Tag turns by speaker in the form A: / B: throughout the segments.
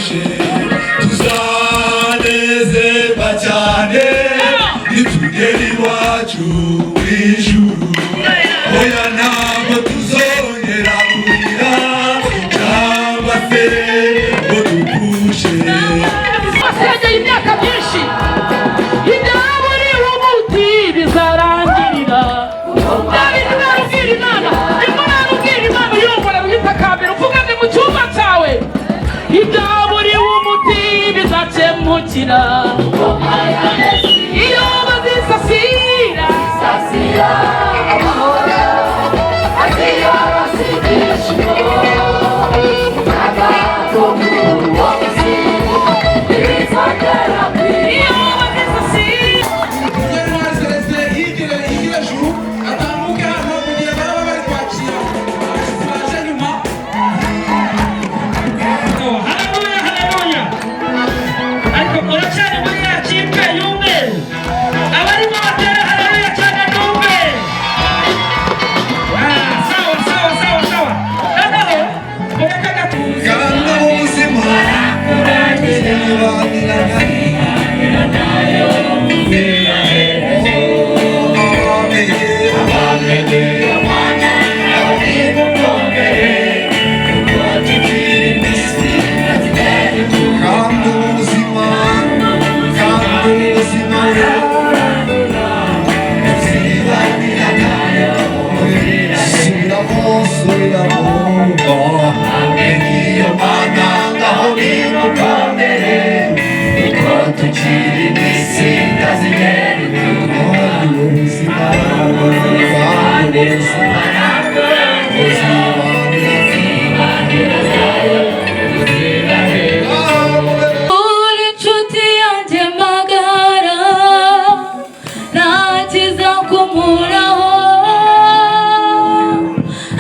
A: Dupfushe tuzanezerwa cyane nitugera iwacu mu ijuru. Oya, ntabwo tuzongera kurira cyangwa se ngo dupfushe.
B: Wasengeye imyaka myinshi, ibyaburiwe umuti bizarangirira. Bya bintu narubwira Imana, ndimo narubwira Imana, uyongora ruhitakambira, upfukamye mu cyumba cyawe, ibyaburiwe umuti bizakemukira iyo bazisasira.
C: Amahoro aziyorosa ibyishimo agahato uwo munsi ntibizongera.
B: Iyo bazisasira.
D: Munyentwari Celestin yigire, yigire juru, atambuke hano mu gihe baraba bari kwakira abashyitsi baje nyuma.
E: Haleluya, haleluya! Ariko muracyari muri ya kipe y'umweru? Abarimo batera haleluya cyane numve. Ah, sawa sawa sawa sawa. Noneho mureke gatuza.
A: Kandi ubuzima tuzibanira nayo. Abamenye Imana nimukomere, kuko tukiri mu isi. Kandi ubuzima, kandi ubuzima tuzibanira nayo. Subiramo, subiramo. Abamenye iyo Mana, ngaho nimukomere, kuko tukiri mu isi ntazigera iduha. Ubuzima, kandi ubuzima tuzibanira nayo.
C: Uri inshuti yanjye magara, ntakiza kunkuraho.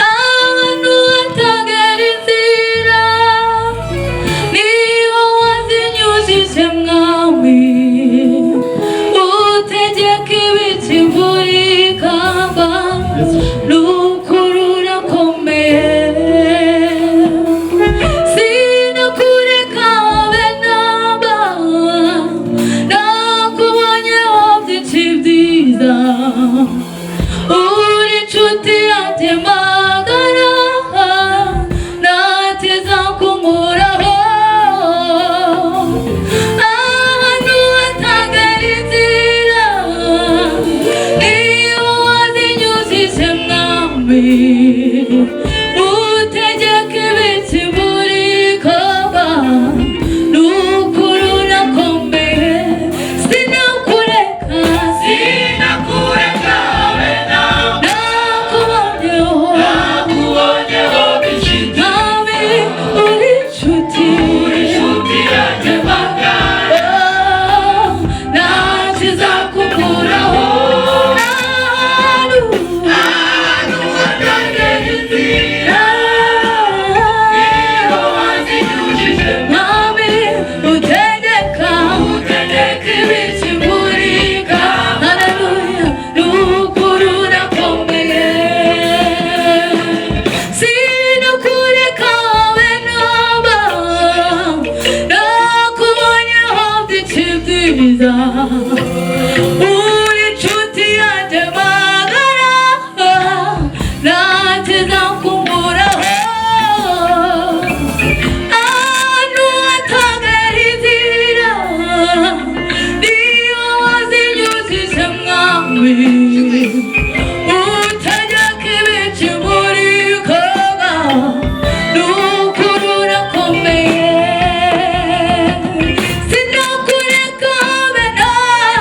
C: Ahantu hatagera inzira niho wazinyujije, mwami. Utegeka ibiti, imvura ikagwa, n'ukuri urakomeye. Sinakureka habe namba, nakubonyeho byinshi byiza. Uri inshuti yanjye magara, ntakiza kunkuraho. Ahantu hatagera inzira niho wazinyujije, mwami. Utegeka ibiti, imvura ikagwa, n'ukuri urakomeye. Sinakureka, sinakureka habe namba, nakubonyeho, nakubonyeho byinshi, mwami. Uri inshuti, uri inshuti yanjye magara, ntakiza kukuraho. Ahantu hatagera inzira niho wazinyujije, mwami. Utegeka, utegeka ibiti, imvura ikagwa. Haleluya, n'ukuri urakomeye. Sinakureka habe namba, nakubonyeho byinshi byiza. Uri inshuti yanjye magara, ntakiza kunkuraho. Ahantu hatagera inzira niyo wazinyujije, mwami. Utegeka ibiti, imvura ikagwa, n'ukuri urakomeye. Sinakureka habe namba.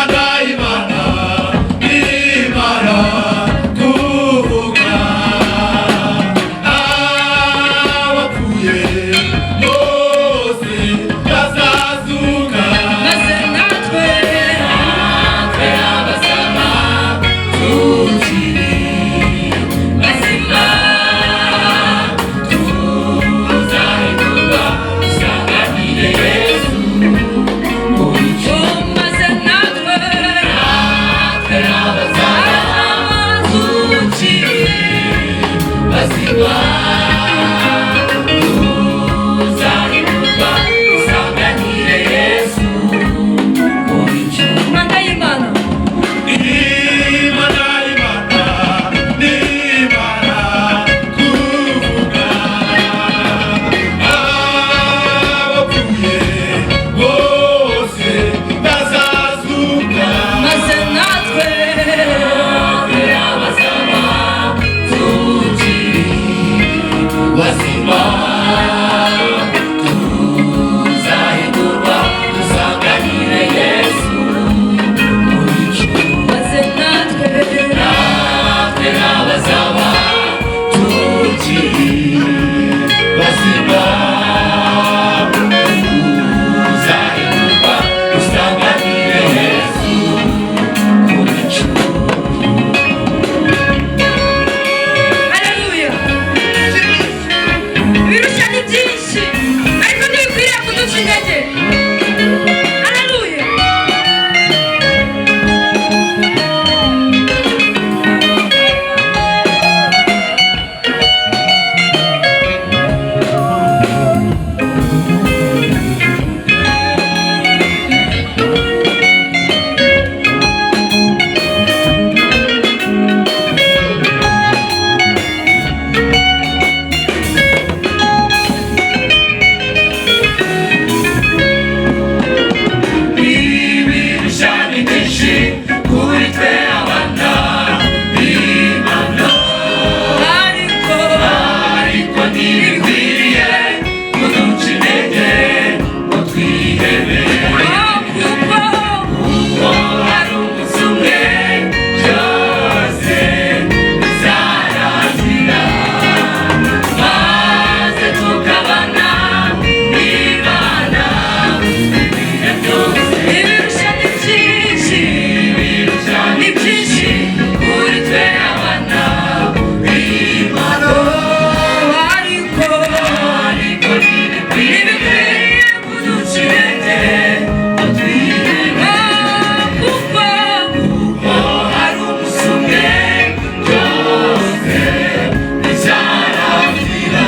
A: Imana Imana nimara kuvuga abapfuye bose bazazuka
C: Maze natwe
A: abazaba tukiri bazima tuzahindurwa dusanganire Yesu mu bicu.
C: maze natwe
A: Abazaba tukiri bazima tuzahindurwa dusanganire Yesu mu bicu.
C: Manda y'Imana
A: Imana Imana nimara kuvuga abapfuye bose bazazuka
C: maze natwe
A: abazaba tukiri bazima tuzahindurwa dusanganire Yesu mu bicu.
C: Maze natwe
A: Natwe n'abazaba tukiri bazima tuzahindurwa dusanganire Yesu mu bicu.
C: Haleluya Ibirusha ni byinshi ariko ntibikwiriye kuduca intege. Haleluya
A: Ibirusha ni byinshi kuri twe abana b'Imana
C: ariko
A: ariko ntibikwiriye kuduca intege ngo twihebe
C: kuko
A: kuko hari umunsi umwe byose bizarangira maze tukabana n'Imana ibihe byose.
C: Ibirusha ni byinshi
A: Ibirusha
C: ni byinshi
A: kuri twe abana b'Imana
C: ariko
A: ariko ntibikwiriye
C: ntibikwiriye
A: kuduca intege ngo twihebe
C: kuko
A: kuko hari umunsi umwe byose bizarangira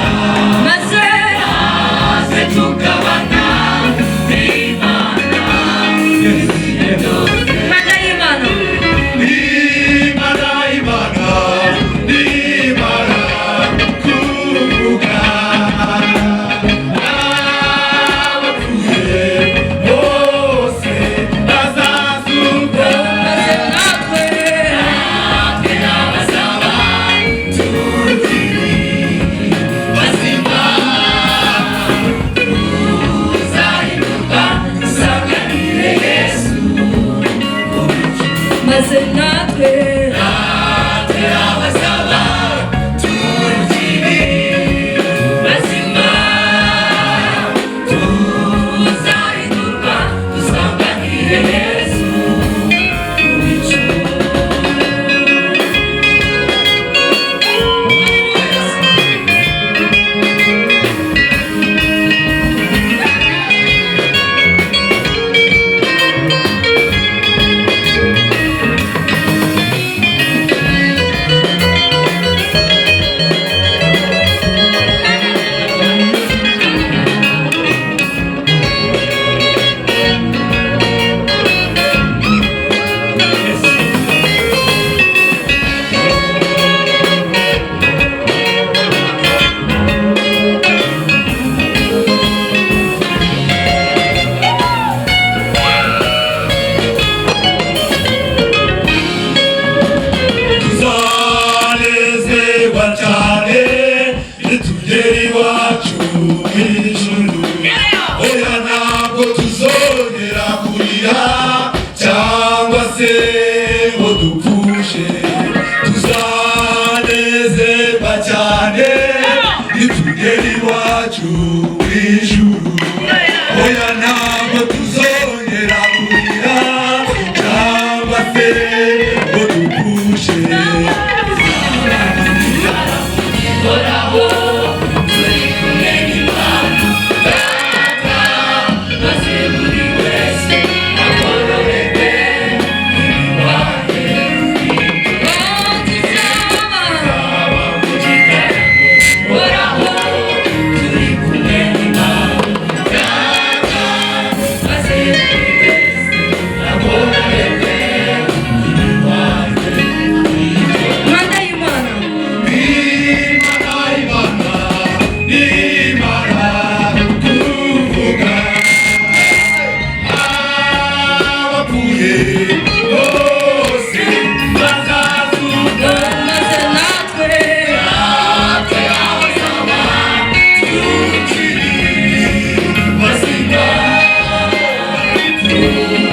C: maze
A: maze tukabana n'Imana ibihe byose.
C: Manda y'Imana
A: Imana Imana nimara kuvuga abapfuye bose bazazuka
C: maze natwe
A: n'abazaba tukiri bazima tuzahindurwa dusanganire Yesu
C: maze natwe
A: natwe abazaba tukiri bazima tuzahindurwa dusanganire Yesu mu bicu.
C: Haleluya.
A: Cyangwa se ngo dupfushe, tuzanezerwa cyane nitugera iwacu mu ijuru. Oya, ntabwo tuzongera kurira cyangwa se ngo dupfushe.
C: Horaho turi kumwe n'Imana Data, maze buri wese agororerwe imirimo ye. Tuzaba mu gitaramo. Horaho turi kumwe n'Imana Data, maze buri wese agororerwe imirimo ye.
F: Mana y'Imana.
A: Imana, Imana, nimara kuvuga, abapfuye bose bazazuka.
F: Maze natwe
A: Natwe abazaba tukiri bazima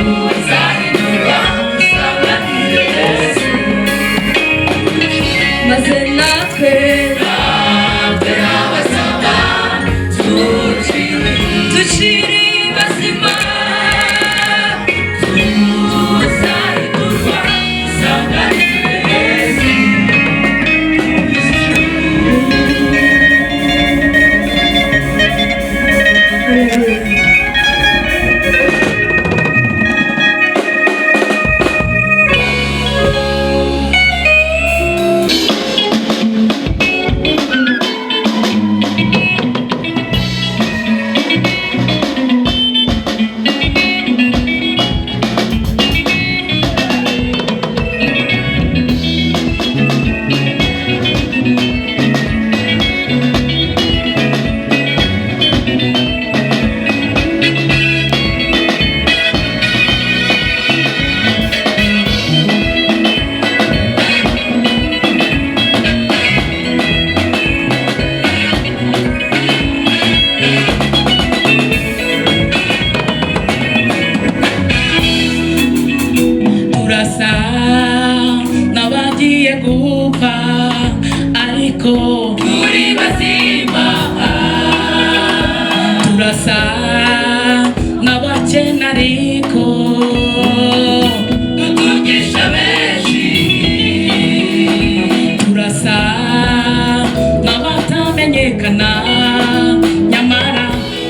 C: tuzahindurwa dusanganire Yesu.
F: Maze natwe
C: Natwe abazaba tukiri
F: tukiri bazima
C: tuzahindurwa dusanganire Yesu.
B: Turasa n'abagiye gupfa, ariko
C: Turi bazima.
B: Turasa n'abakene, ariko
C: dutungisha benshi.
B: Turasa n'abatamenyekana, nyamara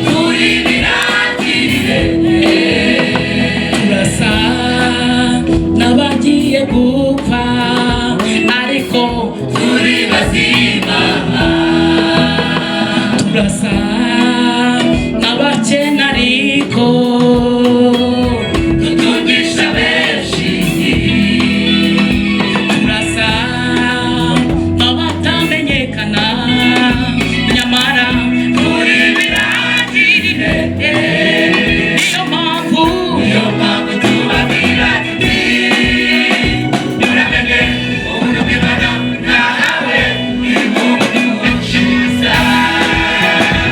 C: Turi birangirire.
B: Turasa n'abagiye gupfa, ariko
C: Turi bazima.
B: Turasa n'abakene, ariko
C: dutungisha benshi.
B: Turasa n'abatamenyekana, nyamara
C: Turi birangirire.
B: Niyo mpamvu,
C: Niyo mpamvu tubabwira tuti muramenye ubuntu bw'Imana mwahawe nimubushuza.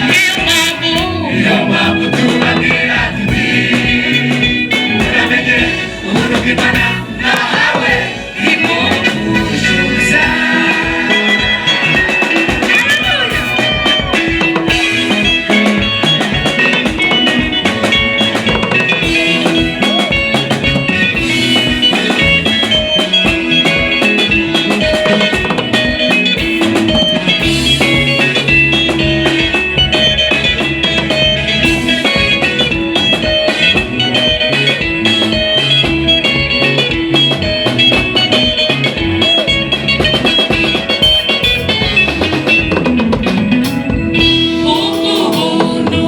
B: Niyo mpamvu,
C: Niyo mpamvu tubabwira tuti muramenye ubuntu bw'Imana mwahawe nimubushuza.
B: Ubuntu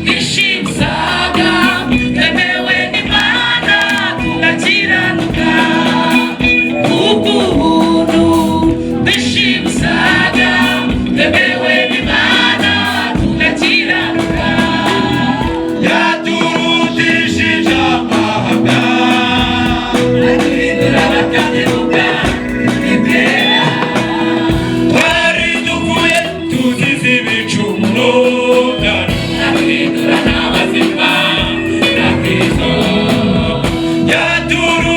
B: bwishimusaga twemewe n'Imana tugakiranuka. Ubuntu bwishimusaga twemewe n'Imana tugakiranuka.
A: Yaturutishije amahanga,
C: Aduhindura abatanemuka imbera.
A: Twari dupfuye tuzize ibicumuro byacu,
C: Aduhindura n'abazima na Kristo.
A: Yaturutishije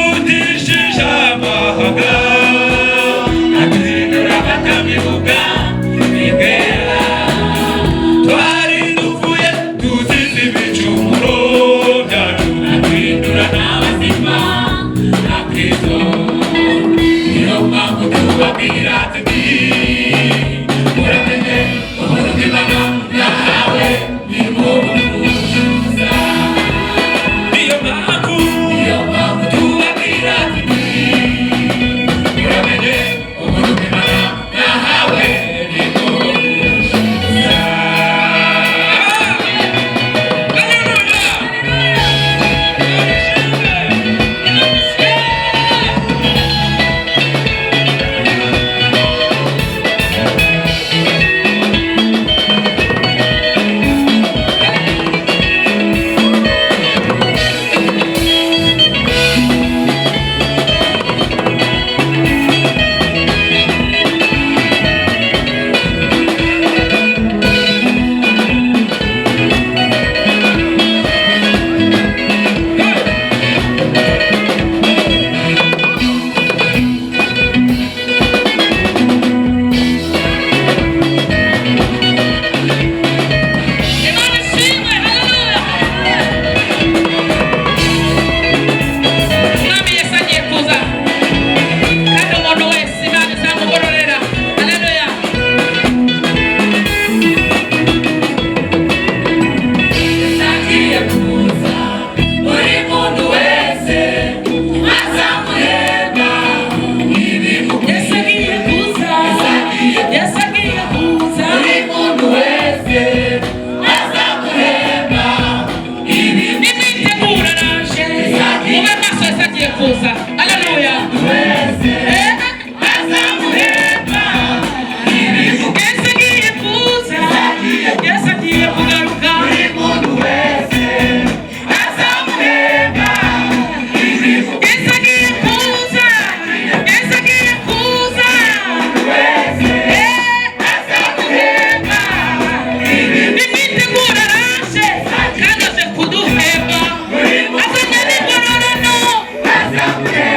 A: Kristo. Niyo mpamvu tubabwira tuti muramenye ubuntu bw'Imana nahawe ni bwo buza. Niyo mpamvu, niyo mpamvu tubabwira tuti muramenye ubuntu bw'Imana nahawe ni bwo buza.
B: Imana ishimwe, haleluya. Umwami Yesu agiye kuza, kandi umuntu wese Imana izamugororera. Haleluya.
A: Agiye kuza, buri muntu wese azamuhemba ibimukwiriye.
B: Yesu agiye kuza, Yesu agiye kuza.
A: Buri muntu wese azamuhemba ibimukwiriye.
B: Nimwitegura araje, mube maso, Yesu agiye kuza. Haleluya.
A: Wese
B: Eh,
A: azamuhemba ibimukwiriye.
B: Yesu agiye kuza, Yesu agiye kugaruka.
A: Buri muntu wese azamuhemba ibimukwiriye.
B: Yesu agiye kuza, Yesu agiye kuza.
A: Wese
B: Eh,
A: azamuhemba ibimukwiriye.
B: Nimwitegura araje, kandi aje kuduhemba. Azanye n'ingororano.
A: Azamuhemba.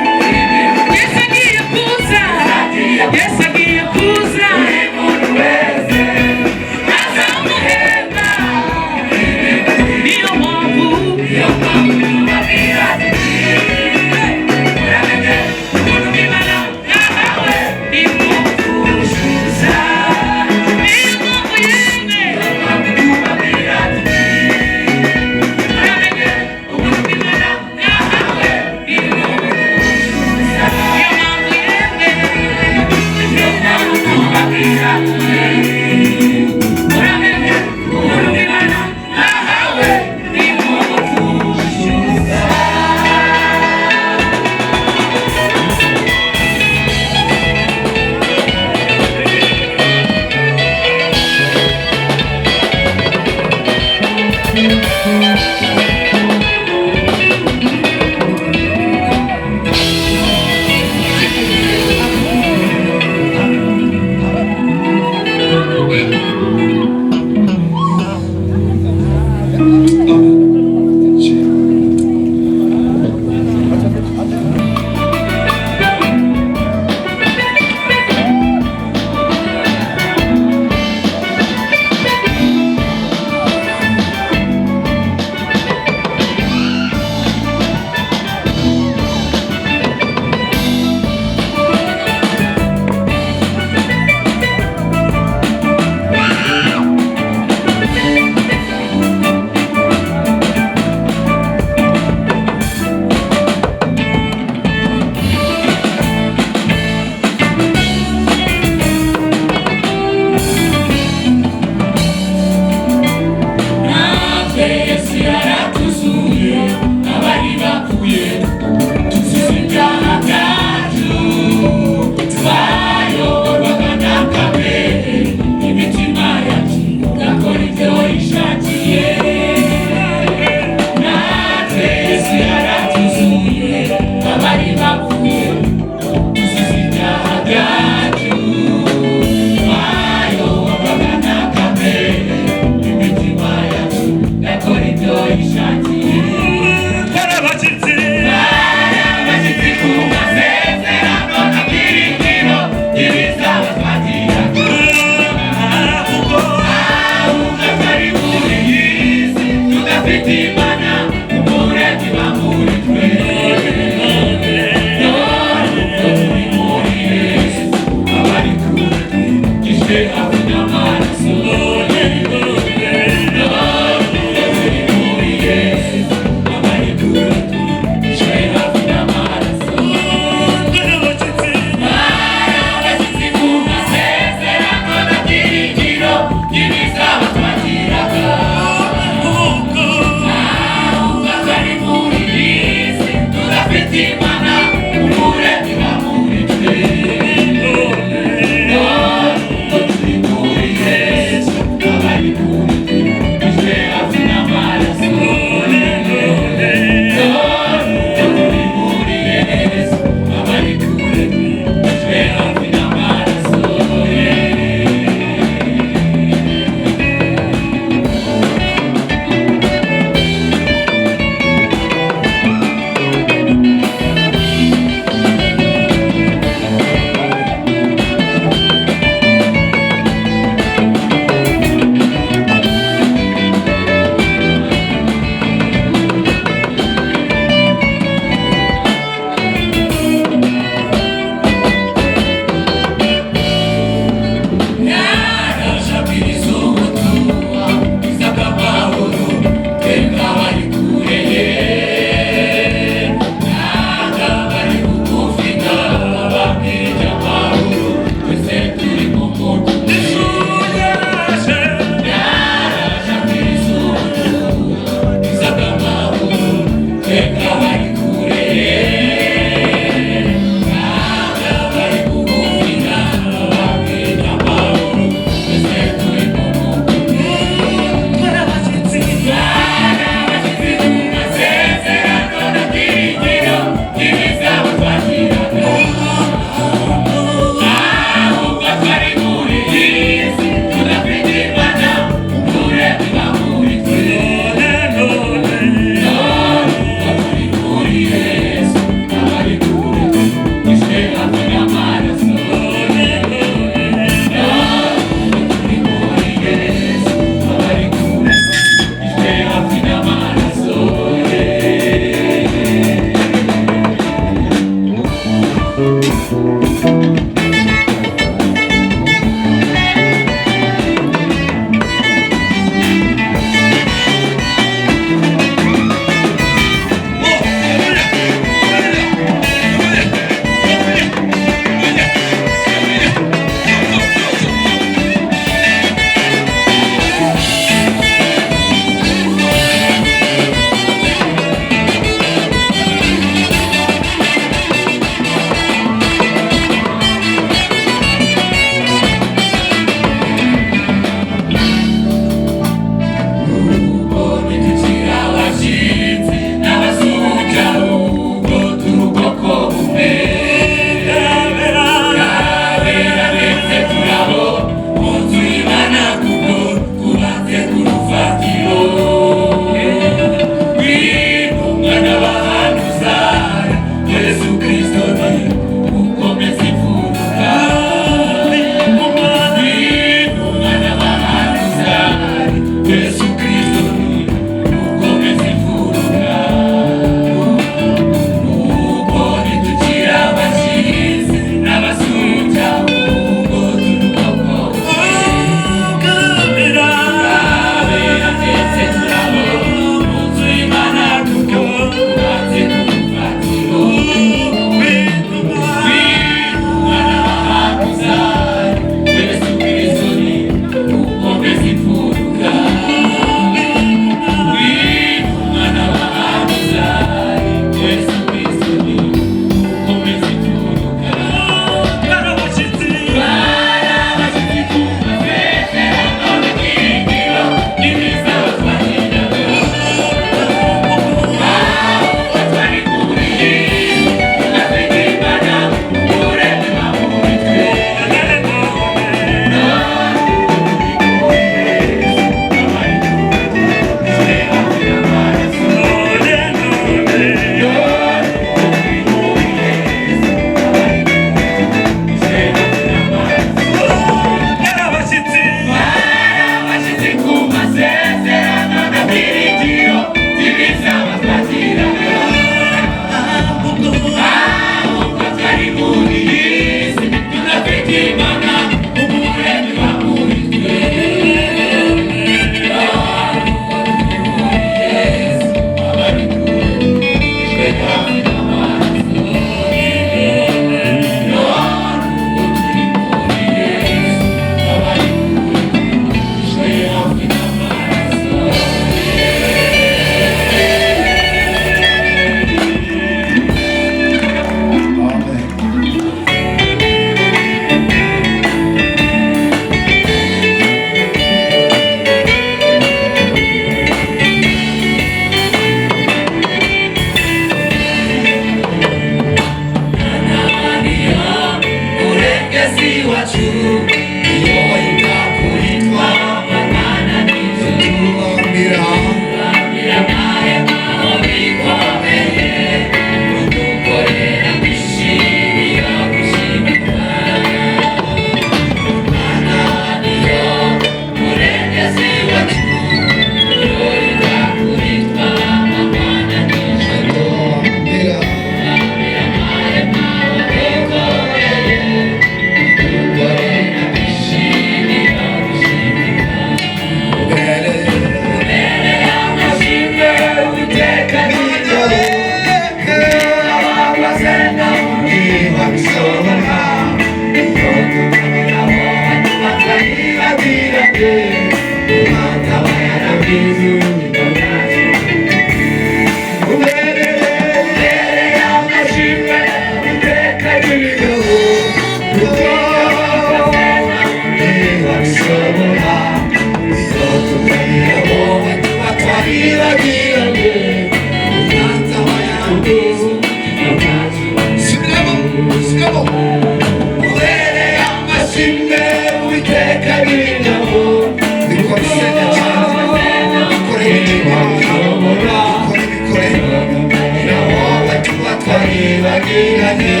A: twaribagiranye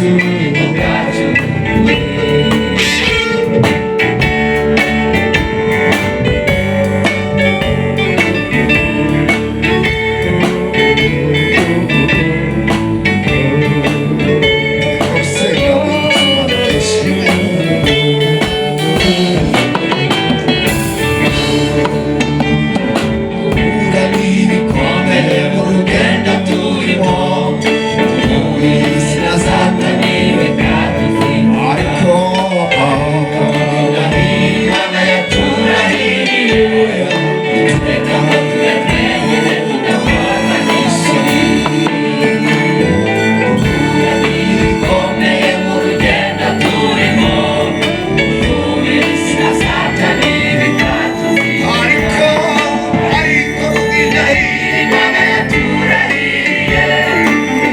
A: ubugingo bwacu.
G: Gusenga w'ubuzima bwishimye.
A: Guhura n'ibikomere mu rugendo turimo, isi na Satani bikatuzimba,
G: Ariko
A: Imana yaturahiriye itureka ngo tube twenyine tudakorwa n'isoni. Guhura n'ibikomeye mu rugendo turimo, isi na Satani bikatuzimba,
G: ariko ariko
A: Imana yaturahiriye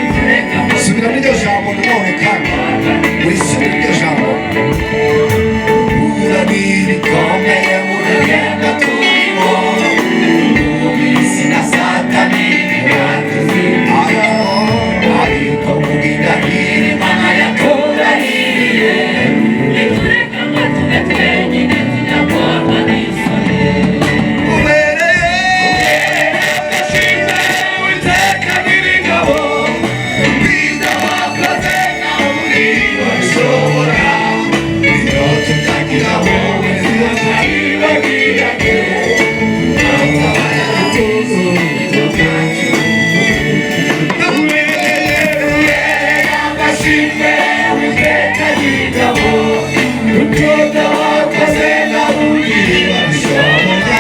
A: itureka ngo
G: subira muri iryo jambo nanone kandi urisubire iryo jambo.
A: Guhura n'ibikomeye mu rugendo turimo, isi na Satani bikatuzimba, ariko kubw'indahiro Imana yaturahiriye itureka ngo tube twenyine tudakorwa n'isoni.
G: Ubereye
A: Ashimwe Uwiteka Nyiringabo, ubwiza wakoze nawe ntibashobora. Iyo tutagira wowe tuba twaribagiranye, Ashimwe Uwiteka Nyiringabo, ubwiza wakoze nawe ntibashobora.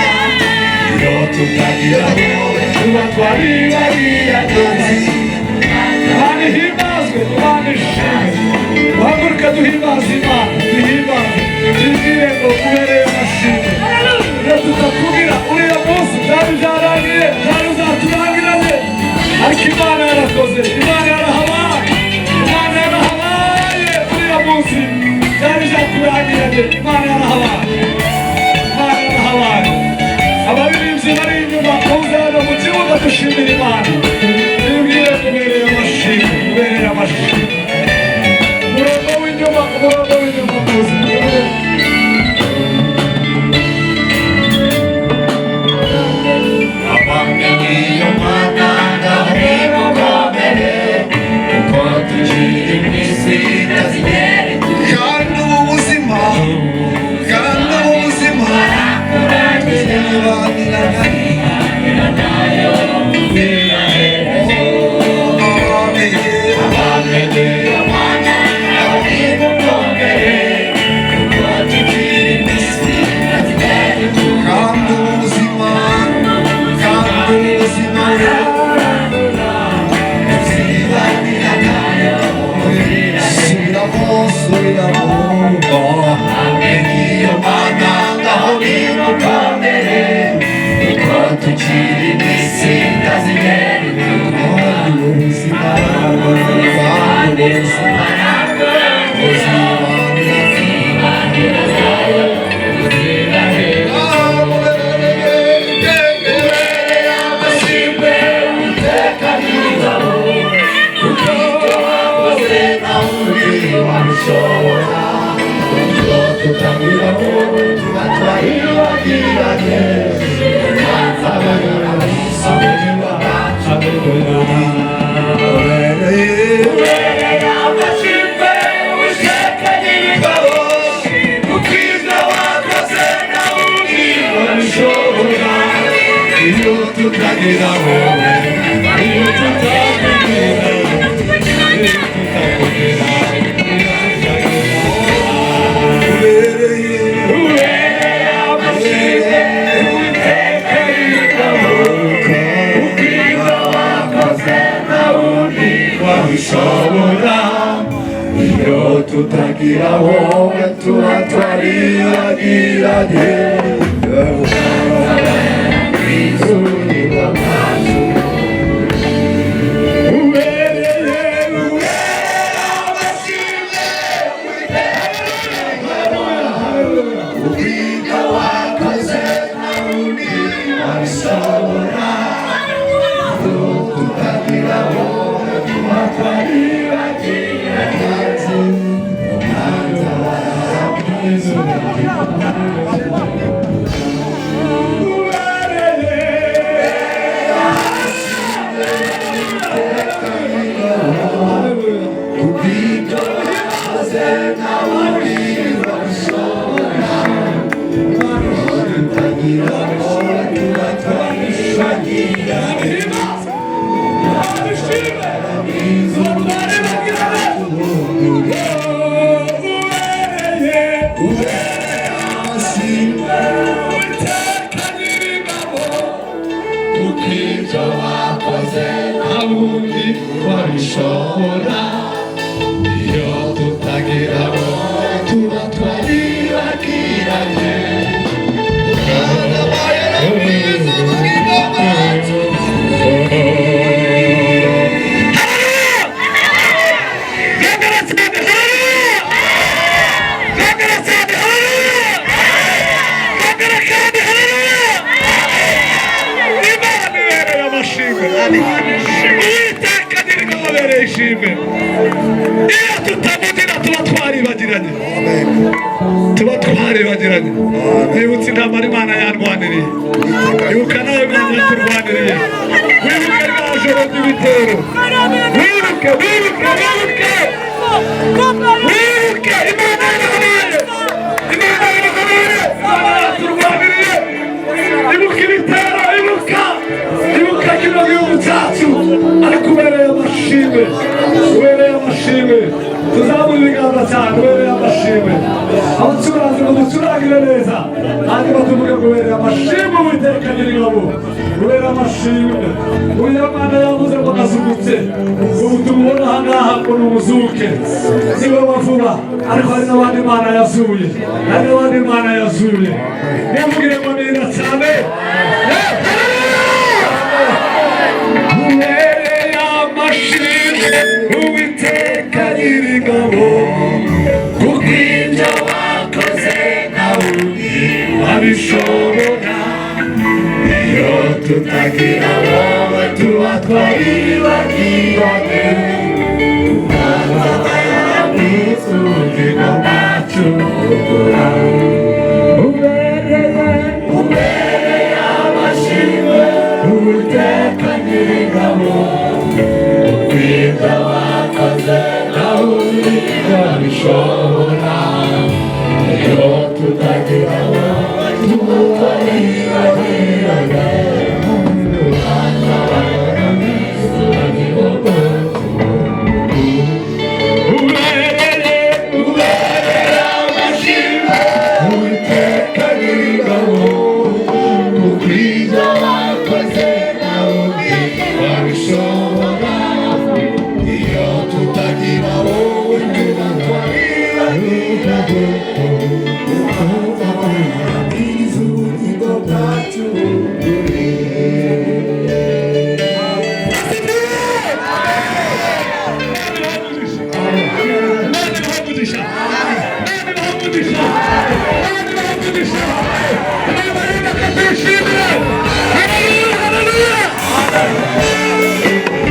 A: Iyo tutagira wowe tuba twaribagiranye.
D: Imana ihimbazwe, Imana ishimwe. Duhaguruke duhimbaze Imana, duhimbaze, tubwire ngo ubereye amashimwe. Iyo tutakubwira uriya munsi byari byarangiye, byari bizaturangiranye, ariko Imana yarakoze, Imana yarahabaye, Imana yarahabaye. Uriya munsi byari byaturangiranye, Imana yarahabaye, Imana yarahabaye. Abaririmbyi bari inyuma muze hano mu kibuga dushimira Imana, tubwire ngo ubereye amashimwe, ubereye amashimwe. Umurongo w'inyuma, umurongo w'inyuma muze.
A: Iyo mana ndahimukomere, kuko tukiri mu isi itazigera
G: kandi ubu buzima, kandi ubu buzima
A: Iyo mana ndahimukomere, kuko tukiri mu isi itazigera.
G: Kandi ubu buzima, kandi ubu buzima subiramo, subiramo.
A: Iyo mana ngaho nimukomere, kuko tukiri mu isi itazigera itureka.
G: Kandi ubu buzima, kandi ubu buzima
A: Tutagira wowe, iyo tutakugira, iyo tutakugira, wabishobora. Iyo tutagira wowe tuba twaribagiranye. Ubwiga wakoze nawe wabishobora. Tutagira
D: Wabishobora iyo tutagira wowe tuba twaribagiranye. Imana ibereye amashimwe, Uwiteka Nyiringabo abereye ishimwe. Iyo tutamugira tuba twaribagiranye, tuba twaribagiranye. Nibutse intambara Imana yarwaniriye, ibuka nawe Imana yakurwaniriye, wibuke rya joro ry'ibitero, wibuke, wibuke, wibuke, wibuke. Imana yarahabaye, Imana yarahabaye, Imana yaturwaniriye. Ibuka ibitero, ibuka, ibuka kino gihugu cyacu. Ariko ubereye amashimwe, ubereye amashimwe. Tuzamura ibiganza cyane, ubereye amashimwe. Abacuranzi ngo ducurangire neza, hanyuma tuvuge ngo ubereye amashimwe Uwiteka Nyiringabo, ubereye amashimwe. Uriya mwana yavuze ngo azungutse, ubu tumubona aha ngaha ngo ni umuzuke, niwe wa vuba. Ariko hari n'abandi Imana yazuye, hari n'abandi Imana yazuye. Nimubwire ngo nira cyane. Ubereye amashimwe Uwiteka Nyiringabo, kuko ibyo wakoze nawe wabishobora. Iyo tutagira wowe tuba twaribagiranye. Ubugingo bwacu ubereye, ubereye amashimwe Uwiteka Nyiringabo, kuko ibyo wakoze nawe wabishobora. Iyo tutagira wowe tuba twaribagiranye. Ubereye, ubereye amashimwe Uwiteka Nyiringabo, kuko ibyo wakoze nawe wabishobora. Iyo tutagira wowe tuba twaribagiranye. Ubugingo bwacu. Imana ibahe umugisha, Imana ibahe umugisha, Imana ibahe umugisha, Imana ibahe tuyishimire. Haleluya, haleluya.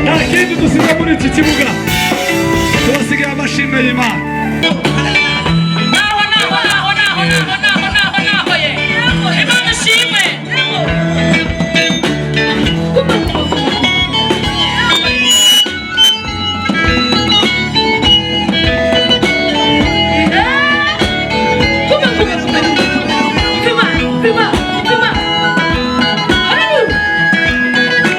D: Nta kindi dusize muri iki kibuga, tubasigaye amashimwe y'Imana.
C: Naho, naho, naho, naho, naho, naho, naho, naho ye. Imana ishimwe. Kuma, kuma, kuma, kuma. Hallelujah.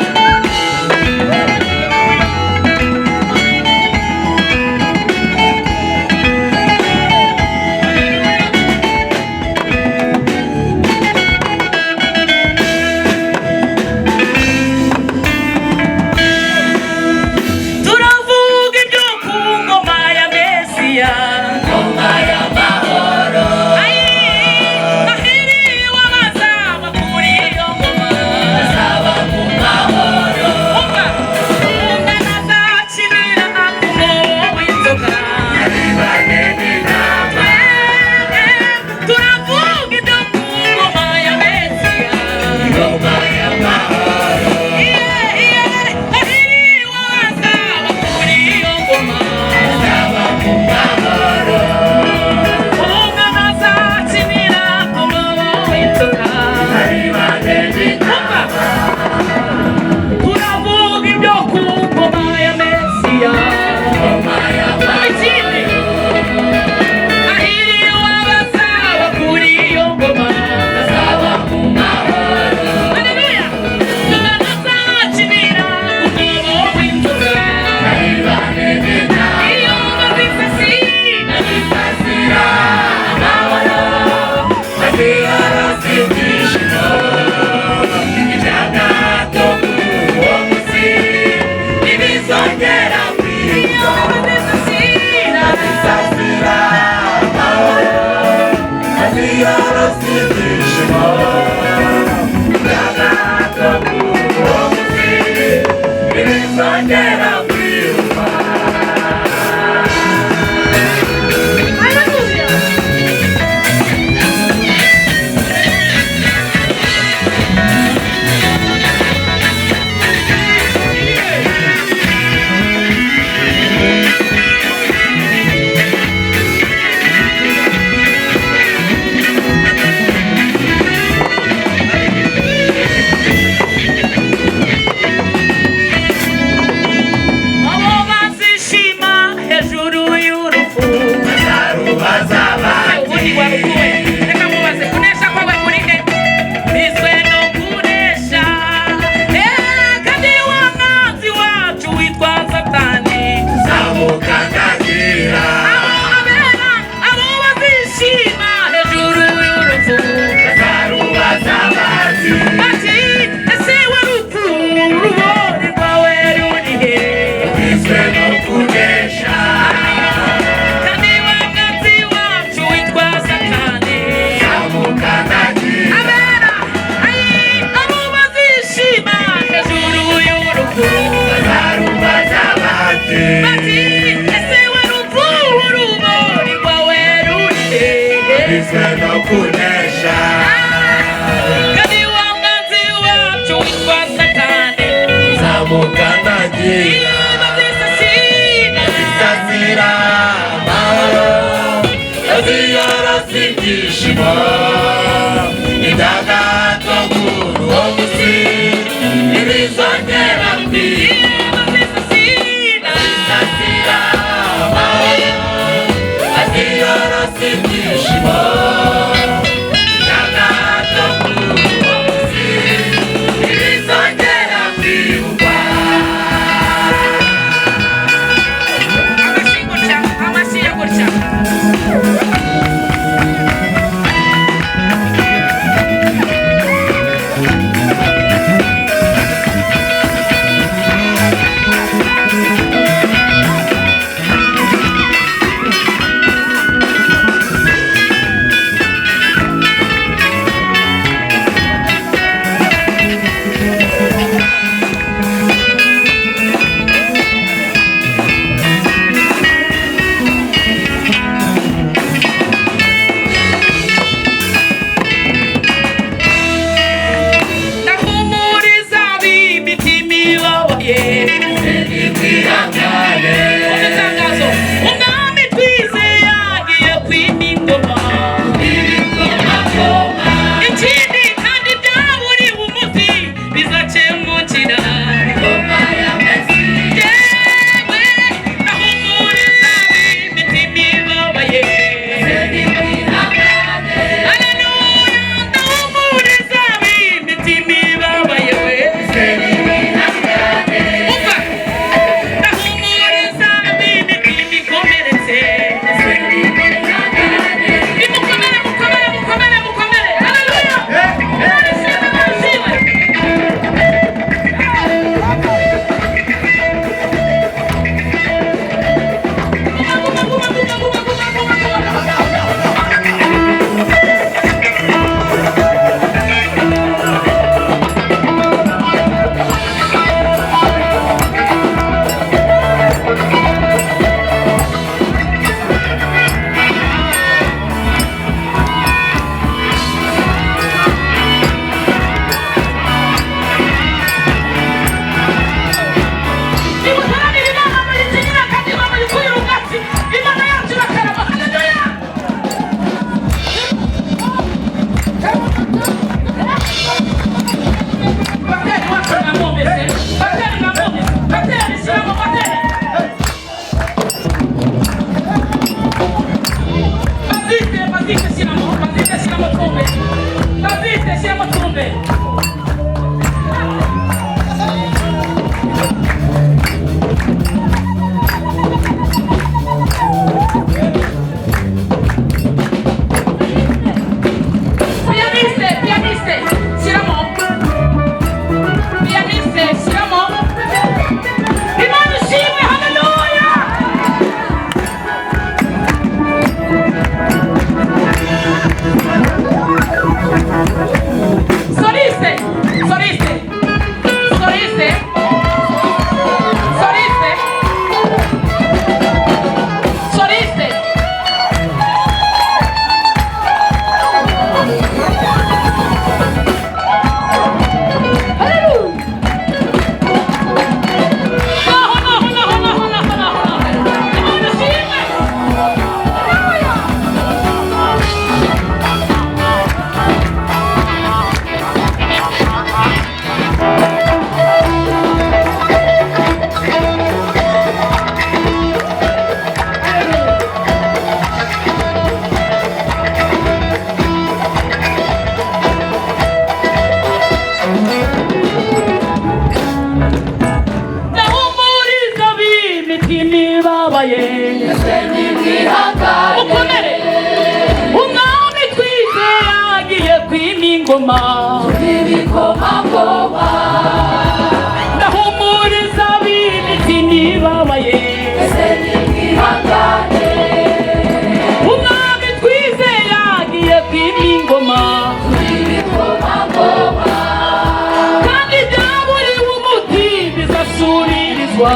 B: witwa Satani.
A: Zamukandagira.
B: Abo abera, abo bazishima hejuru y'urupfu.
A: Bazarubaza bati.
B: Bati ese we rupfu, urubori rwawe ruri he?
A: Wiswe no kunesha.
B: Kandi wa mwanzi wacu witwa Satani.
A: Zamukandagira.
B: Abera, ayi, abo bazishima hejuru y'urupfu.
A: Bazarubaza bati.
B: Bati ese we rupfu, urubori rwawe ruri he?
A: Wiswe no kunesha.
B: Kandi wa mwanzi wacu witwa Satani.
A: Zamukandagira.
B: Bazisasira.
A: Isasira amahoro, aziyorosa ibyishimo, indagato kuri uwo munsi, ntibizongera kwibuka.
B: Bazisasira.
A: Isasira amahoro, aziyorosa ibyishimo, indagato kuri uwo munsi, ntibizongera kwibukwa.
B: Amashyi gutya, amashyi ya gutya. b'imitima ibabaye, mukomere, umwami twizeye agiye kwima ingoma. Ndahumuriza b'imitima ibabaye, umwami twizeye agiye kwima ingoma, kandi byaburiwe umuti bizasubirizwa.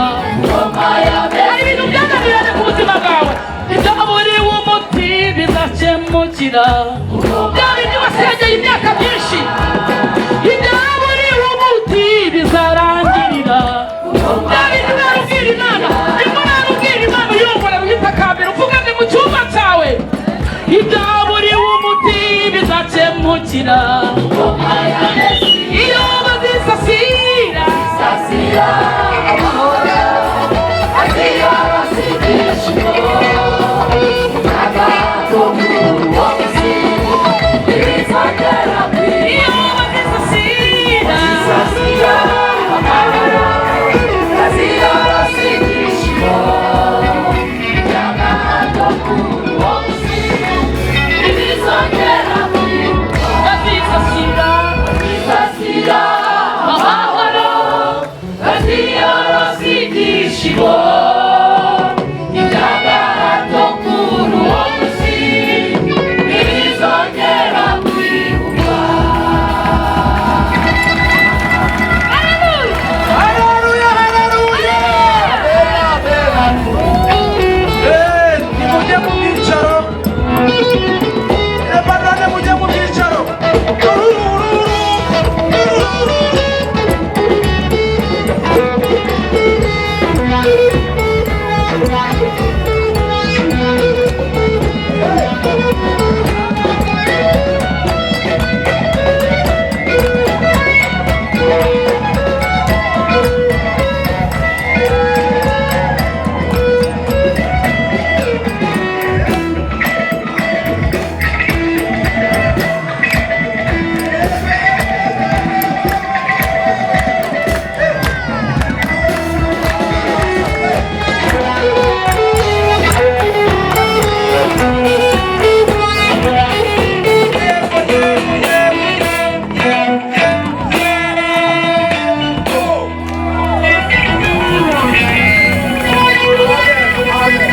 B: Hari ibintu byananiranye ku buzima bwawe, ibyaburiwe umuti bizakemukira. Bya bindi wasengeye imyaka myinshi, ibyaburiwe umuti bizarangirira. Bya bindi warubwira Imana, imvura yarubwira Imana, uyongora witakambira upfukamye mu cyumba cyawe, ibyaburiwe umuti bizakemukira. Iyo bazisasira iyo bazisasira bazisasira amahoro, baziyorosa ibyishimo, iby'agahato kuri uwo munsi ntibizongera kwibukwa.
D: Haleluya, haleluya! Nimujye mu byicaro. Lebanone, mujye mu byicaro.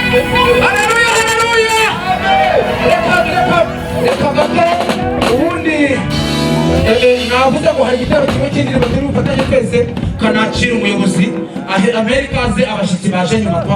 D: Haleluya, haleluya! Reka, reka, reka gato. Ubundi navuze ngo hari igitero kimwe cy'indirimbo turi bufatanye twese, kanakira umuyobozi ahe Amerika aze, abashyitsi baje nyuma.